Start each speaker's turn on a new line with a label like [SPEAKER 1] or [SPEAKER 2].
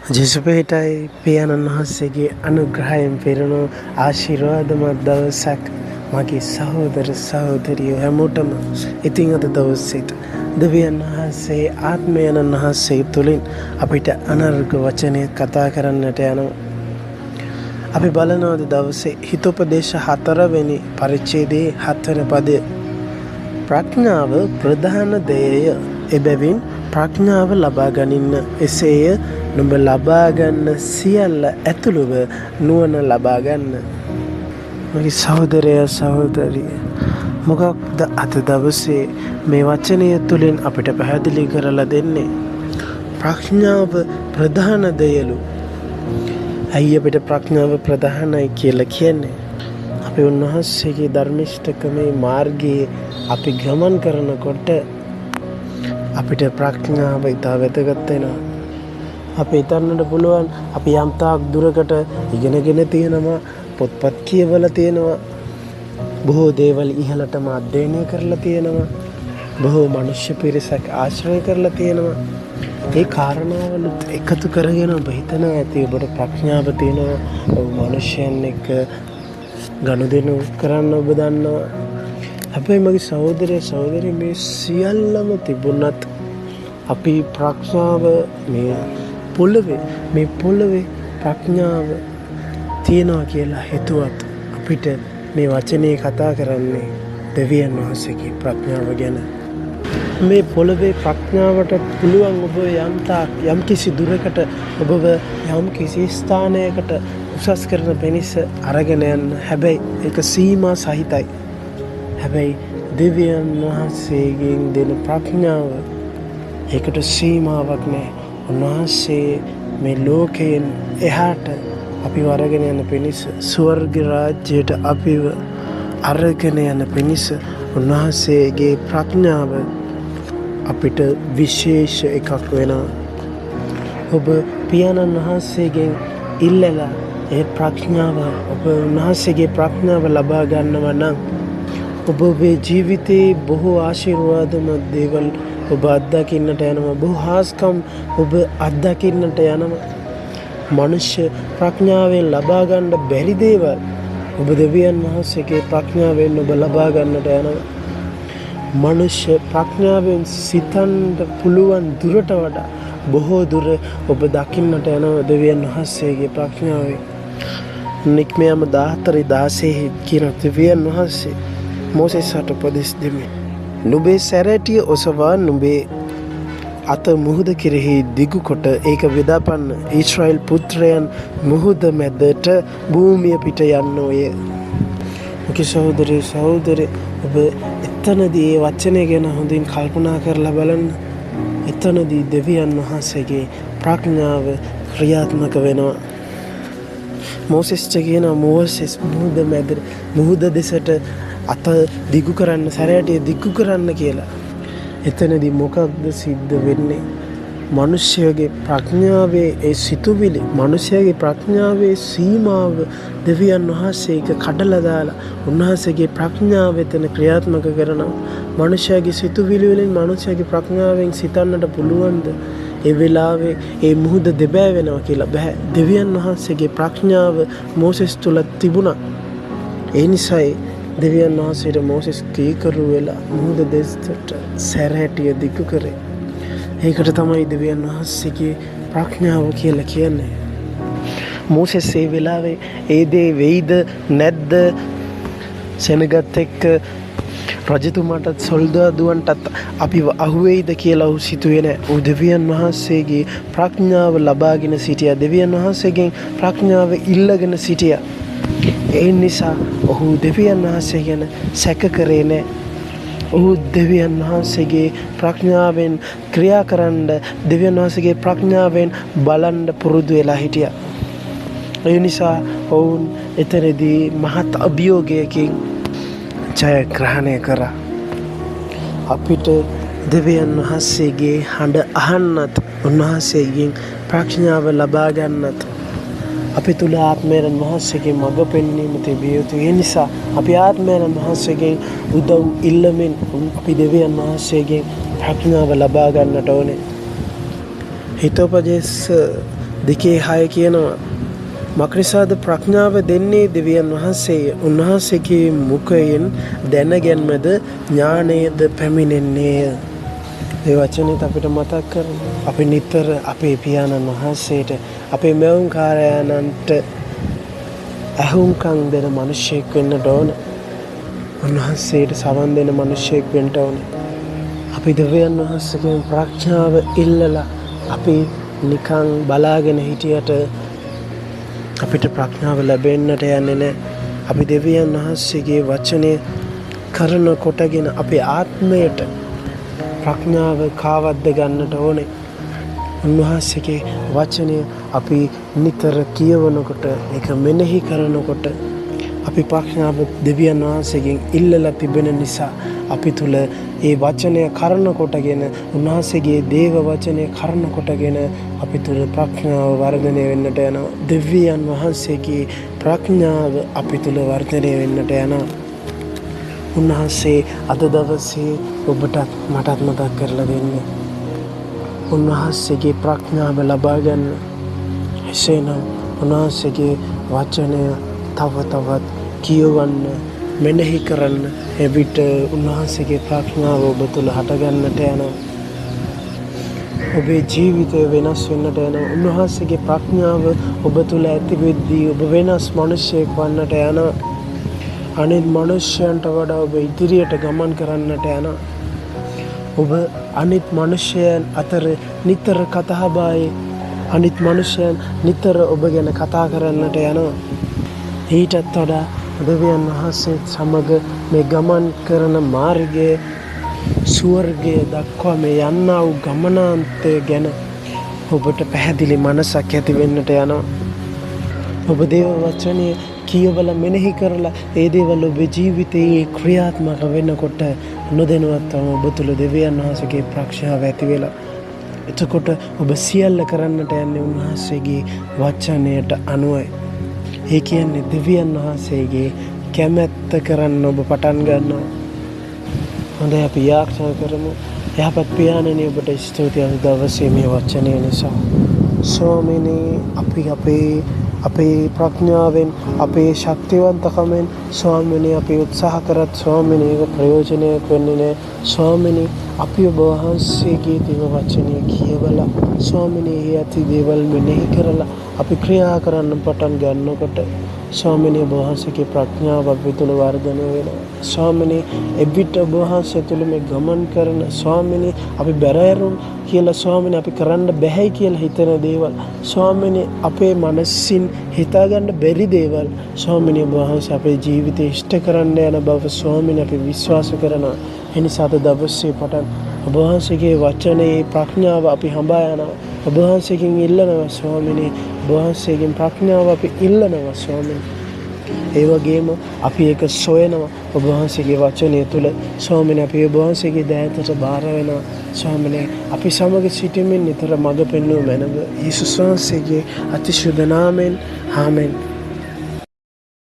[SPEAKER 1] ජේසු පිහිටයි පියාණන් වහන්සේගේ අනුග්‍රහයෙන් පිරුණු ආශිර්වාදමත් දවසක් මගේ සහෝදර සහෝදරියෝ හැමෝටම. ඉතින් අද දවසේත් දෙවියන් වහන්සේ ආත්මයන් වහන්සේ තුළින් අපිට අනර්ග වචනය කතා කරන්නට යනවා. අපි බලනවා අද දවසේ හිතෝපදේශ 4 වෙනි පරිච්ඡේදයේ 7 වෙනි පදය. ප්‍රඥාව ප්‍රධාන දෙයය, එබැවින් ප්‍රඥාව ලබා ගනින්න. එසේය නුඹ ලබා ගන්න සියල්ල ඇතුළුව නුවණ ලබා ගන්න. මගේ සහෝදරය සහෝදරිය, මොකක්ද අද දවසේ මේ වචනය තුළින් අපිට පැහැදිලි කරලා දෙන්නේ? ප්‍රඥාව ප්‍රධාන දෙයලු. ඇයි අපිට ප්‍රඥාව ප්‍රධානයි කියලා කියන්නේ? අපි උන්වහන්සේගේ ධර්මිෂ්ඨකමේ මාර්ගයේ අපි ගමන් කරනකොට අපිට ප්‍රඥාව ඉතා වැදගත් වෙනවා. අපි හිතන්නට පුළුවන් අපි යම් තාක් දුරකට ඉගෙනගෙන තියෙනවා, පොත්පත් කියවලා තියෙනවා, බොහෝ දේවල් ඉහළටම අධ්‍යයනය කරලා තියෙනවා, බොහෝ මනුෂ්‍ය පිරිසක් ආශ්‍රය කරලා තියෙනවා. ඒ කාරණාවලුත් එකතු කරගෙන ඔබ හිතනවා ඇති ඔබට ප්‍රඥාව තියෙනවා, ඔබ මනුෂ්‍යයන් එක්ක ගනුදෙනු කරන්න ඔබ දන්නවා. හැබැයි මගේ සහෝදරය සහෝදරිය, මේ සියල්ලම තිබුණත් අපි ප්‍රඥාව මේ පොළවේ ප්‍රඥාව තියෙනවා කියලා හිතුවත් අපිට මේ වචනේ කතා කරන්නේ දෙවියන් වහන්සේගේ ප්‍රඥාව ගැන. මේ පොළවේ ප්‍රඥාවට පුළුවන් ඔබ යම් කිසි දුරකට ඔබව යම් කිසි ස්ථානයකට උසස් කරන පිණිස අරගෙන යන්න. හැබැයි ඒක සීමා සහිතයි. හැබැයි දෙවියන් වහන්සේගෙන් දෙන ප්‍රඥාව ඒකට සීමාවක් නෑ. උන්වහන්සේ මේ ලෝකයෙන් එහාට අපිව අරගෙන යන පිණිස, ස්වර්ග රාජ්‍යයට අපිව අරගෙන යන පිණිස උන්වහන්සේගේ ප්‍රඥාව අපිට විශේෂ එකක් වෙනවා. ඔබ පියාණන් වහන්සේගෙන් ඉල්ලලා ඒ ප්‍රඥාව, ඔබ උන්වහන්සේගේ ප්‍රඥාව ලබා ගන්නවා නම් ඔබ ඔබේ ජීවිතයේ බොහෝ ආශිර්වාදමත් දේවල් ඔබ අත්දකින්නට යනවා. බොහෝ හාස්කම් ඔබ අත්දකින්නට යනවා. මනුෂ්‍ය ප්‍රඥාවෙන් ලබා ගන්න බැරි දේවල් ඔබ දෙවියන් වහන්සේගේ ප්‍රඥාවෙන් ඔබ ලබා ගන්නට යනවා. මනුෂ්‍ය ප්‍රඥාවෙන් සිතන්න පුළුවන් දුරට වඩා බොහෝ දුර ඔබ දකින්නට යනවා දෙවියන් වහන්සේගේ ප්‍රඥාවෙන්. නික්මයම 14:16 කියන දෙවියන් වහන්සේ මෝසෙස්ට උපදෙස් දෙමින්, නුඹේ සැරැටිය ඔසවා නුඹේ අත මුහුද කෙරෙහි දිගු කොට ඒක බෙදාපන්න. ඊශ්‍රායෙල් පුත්‍රයන් මුහුද මැදට භූමිය පිට යන්නෝය. මගේ සහෝදරය සහෝදරි, ඔබ එතනදී ඒ වචනය ගැන හොඳින් කල්පනා කරලා බලන්න. එතනදී දෙවියන් වහන්සේගේ ප්‍රඥාව ක්‍රියාත්මක වෙනවා. මෝසෙස්ට කියනවා, මෝසෙස් මුහුද මැද මුහුද දෙසට අත දිගු කරන්න, සැරයටිය දිගු කරන්න කියලා. එතනදී මොකක්ද සිද්ධ වෙන්නේ? මනුෂ්‍යගේ ප්‍රඥාවේ ඒ සිතුවිලි, මනුෂ්‍යගේ ප්‍රඥාවේ සීමාව දෙවියන් වහන්සේ ඒක කඩලා දාලා උන්වහන්සේගේ ප්‍රඥාව එතන ක්‍රියාත්මක කරනවා. මනුෂ්‍යගේ සිතුවිලි වලින් මනුෂ්‍යගේ ප්‍රඥාවෙන් සිතන්නට පුළුවන්ද ඒ වෙලාවේ ඒ මුහුද දෙබෑ වෙනවා කියලා? බෑ. දෙවියන් වහන්සේගේ ප්‍රඥාව මෝසෙස් තුල තිබුණා. ඒ නිසායි දෙවියන් වහන්සේට මෝසෙස් කීකරු වෙලා මුහුද දෙසට සැරැටිය දිගු කරේ. ඒකට තමයි දෙවියන් වහන්සේගේ ප්‍රඥාව කියලා කියන්නේ. මෝසෙස් ඒ වෙලාවේ ඒ දේ වෙයිද නැද්ද, සෙනගත් එක්ක රජතුමාටත් සොල්දාදුවන්ටත් අපිව අහුවෙයිද කියලා ඔහු සිතුවේ නෑ. ඔහු දෙවියන් වහන්සේගේ ප්‍රඥාව ලබාගෙන සිටියා. දෙවියන් වහන්සේගෙන් ප්‍රඥාව ඉල්ලගෙන සිටියා. ඒ නිසා ඔහු දෙවියන් වහන්සේ ගැන සැක කරේ නෑ. ඔහු දෙවියන් වහන්සේගේ ප්‍රඥාවෙන් ක්‍රියා කරන්න, දෙවියන් වහන්සේගේ ප්‍රඥාවෙන් බලන්න පුරුදු වෙලා හිටියා. ඒ නිසා ඔවුන් එතනදී මහත් අභියෝගයකින් ජයග්‍රහණය කරා. අපිට දෙවියන් වහන්සේගේ හඬ අහන්නත්, උන්වහන්සේගෙන් ප්‍රඥාව ලබා ගන්නත් අපි තුල ආත්මයන් වහන්සේගේ මඟ පෙන්වීම තිබිය යුතුයි. ඒ නිසා අපි ආත්මයන් වහන්සේගෙන් උදව් ඉල්ලමින් අපි දෙවියන් වහන්සේගෙන් ප්‍රඥාව ලබා ගන්නට ඕනේ. හිතෝපදේශ 2:6 කියනවා, මක්නිසාද ප්‍රඥාව දෙන්නේ දෙවියන් වහන්සේය, උන්වහන්සේගේ මුඛයෙන් දැනගැන්මද ඥානයද පැමිණෙන්නේය. ඒ වචනේත් අපිට මතක් කරනවා. අපි නිතර අපේ පියාණන් වහන්සේට, අපේ මැවුම්කාරයාණන්ට ඇහුම්කන් දෙන මිනිසෙක් වෙන්නට ඕන. උන්වහන්සේට සවන් දෙන මිනිසෙක් වෙන්න ඕන. අපි දෙවියන් වහන්සේගෙන් ප්‍රඥාව ඉල්ලලා අපි නිකන් බලාගෙන හිටියට අපිට ප්‍රඥාව ලැබෙන්නට යන්නේ නැහැ. අපි දෙවියන් වහන්සේගේ වචනය කරන කොටගෙන අපේ ආත්මයට ප්‍රඥාව කාවද්ද ගන්නට ඕනේ. උන්වහන්සේගේ වචනය අපි නිතර කියවනකොට, ඒක මෙනෙහි කරනකොට අපි ප්‍රඥාව දෙවියන් වහන්සේගෙන් ඉල්ලලා තිබෙන නිසා අපි තුල ඒ වචනය කරන කොටගෙන, උන්වහන්සේගේ දේව වචනය කරන කොටගෙන අපි තුල ප්‍රඥාව වර්ධනය වෙන්නට යනවා. දෙවියන් වහන්සේගේ ප්‍රඥාව අපි තුල වර්ධනය වෙන්නට යනවා. උන්වහන්සේ අද දවසේ ඔබටත් මටත් මතක් කරලා දෙන්නේ උන්වහන්සේගේ ප්‍රඥාව ලබා ගන්න. එසේනම් උන්වහන්සේගේ වචනය තව තවත් කියවන්න, මෙනෙහි කරන්න. එවිට උන්වහන්සේගේ ප්‍රඥාව ඔබ තුළ හටගන්නට යනවා. ඔබේ ජීවිතය වෙනස් වෙන්නට යනවා. උන්වහන්සේගේ ප්‍රඥාව ඔබ තුළ ඇති වෙද්දී ඔබ වෙනස් මිනිසෙක් වන්නට යනවා. අනිත් මනුෂ්‍යයන්ට වඩා ඔබ ඉදිරියට ගමන් කරන්නට යනවා. ඔබ අනිත් මනුෂ්‍යයන් අතර නිතර කතාබායේ, අනිත් මනුෂ්‍යයන් නිතර ඔබ ගැන කතා කරන්නට යනවා. ඊටත් වඩා දෙවියන් වහන්සේ සමග මේ ගමන් කරන මාර්ගයේ ස්වර්ගය දක්වා මේ යන්නා වූ ගමනාන්තය ගැන ඔබට පැහැදිලි මනසක් ඇති වෙන්නට යනවා. ඔබ දේව වචනය කියවලා මෙනෙහි කරලා ඒ දේවල් ඔබේ ජීවිතයේ ක්‍රියාත්මක වෙනකොට නොදැනුවත්වම ඔබ තුළ දෙවියන් වහන්සේගේ ප්‍රඥාව ඇති වෙලා, එතකොට ඔබ සියල්ල කරන්නට යන්නේ උන්වහන්සේගේ වචනයට අනුවයි. ඒ කියන්නේ දෙවියන් වහන්සේගේ කැමැත්ත කරන්න ඔබ පටන් ගන්නවා. හොඳයි, අපි යාඥා කරමු. යහපත් පියාණනි, ඔබට ස්තුතියි අද දවසේ මේ වචනය නිසා. ස්වාමීනි, අපි අපේ ප්‍රඥාවෙන්, අපේ ශක්තිවන්තකමෙන් ස්වාමීනි අපි උත්සාහ කරත් ස්වාමීනි ඒක ප්‍රයෝජනයක් වෙන්නේ නැහැ. ස්වාමීනි, අපි ඔබ වහන්සේගේ දේව වචනය කියවලා ස්වාමීනි ඒ ඇති දේවල් මෙනෙහි කරලා අපි ක්‍රියා කරන්න පටන් ගන්නකොට ස්වාමීනි ඔබ වහන්සේගේ ප්‍රඥාව අපි තුළ වර්ධනය වෙනවා. ස්වාමීනි, එවිට ඔබ වහන්සේ තුළ මේ ගමන් කරන ස්වාමීනි අපි බැරෑරුම් කියලා, ස්වාමීනි අපි කරන්න බැහැයි කියලා හිතන දේවල්, ස්වාමීනි අපේ මනසින් හිතාගන්න බැරි දේවල් ස්වාමීනි ඔබ වහන්සේ අපේ ජීවිතේ ඉෂ්ට කරන්න යන බව ස්වාමීනි අපි විශ්වාස කරනවා. එනිසා අද දවසේ පටන් ඔබ වහන්සේගේ වචනේ ප්‍රඥාව අපි හඹා යනවා. ඔබ වහන්සේගෙන් ඉල්ලනවා ස්වාමීනි, ඔබ වහන්සේගෙන් ප්‍රඥාව අපි ඉල්ලනවා ස්වාමීනි. ඒ වගේම අපි ඒක සොයනවා ඔබ වහන්සේගේ වචනය තුළ ස්වාමීනි. අපි ඔබ වහන්සේගේ දෑතට බාර වෙනවා ස්වාමීනි. අපි සමග සිටීමෙන් නිතර මඟ පෙන්වූ මැනව යේසුස් වහන්සේගේ අතිශුද්ධ නාමයෙන්, ආමෙන්.